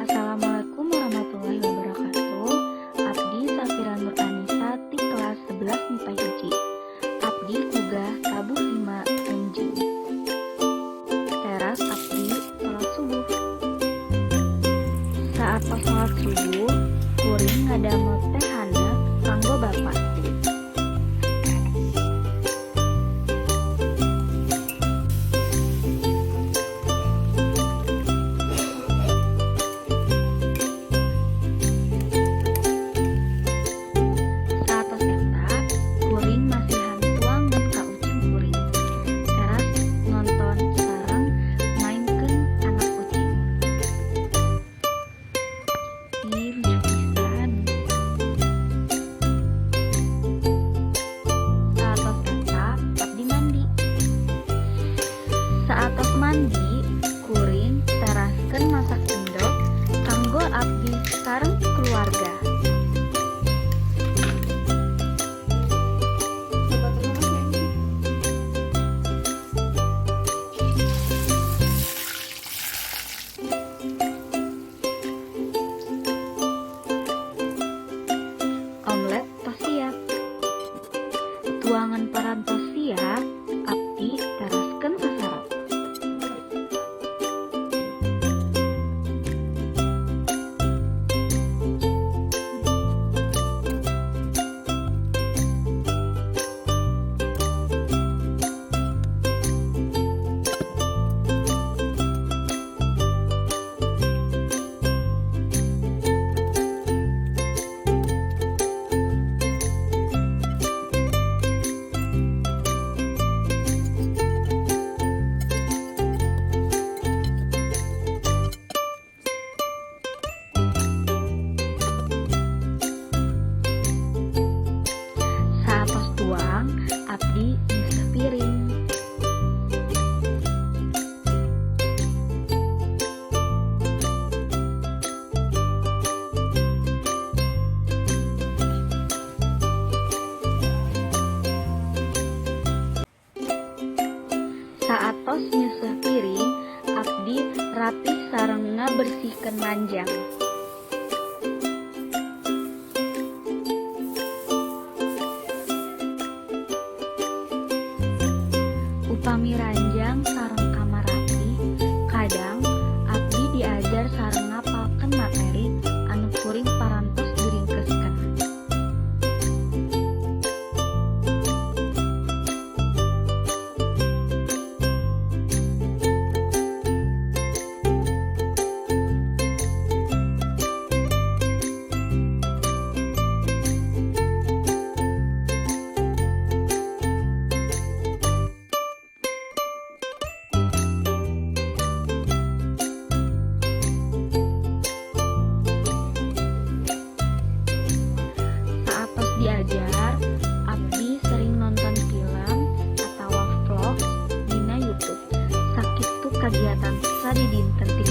Assalamualaikum warahmatullahi wabarakatuh. Abdi Safira Nur Anissa ti kelas 11 MIPA 1. Abdi gugah tabuh 5 enjing. Teras abdi salat subuh. Saatos salat subuh, kuring ngadamel teh haneut kanggo bapak. Saatos eta, kuring masihan tuangan ka ucing kuring. Teras nonton sareng maenkeun anak ucing. Ih, lucu pisan. Saatos eta, abdi mandi. Saatos mandi, kuring teraskeun masak endog kanggo abdi sareng keluarga. Omlet tos siap. Tuangan parantos siap, abdi teraskeun sasarap. Saatos tuang, abdi nyeuseuh piring. Saatos nyeuseuh piring, abdi rapih sareng ngabersihkeun ranjang. Upami ranjang sareng kamar rapih, kadang abdi diajar sareng ngapalkeun materi anu kuring parantos diringkeskeun. Saatos diajar, abdi sering nonton film atawa vlog dina YouTube. Sakitu kagiatan sadidinten ti.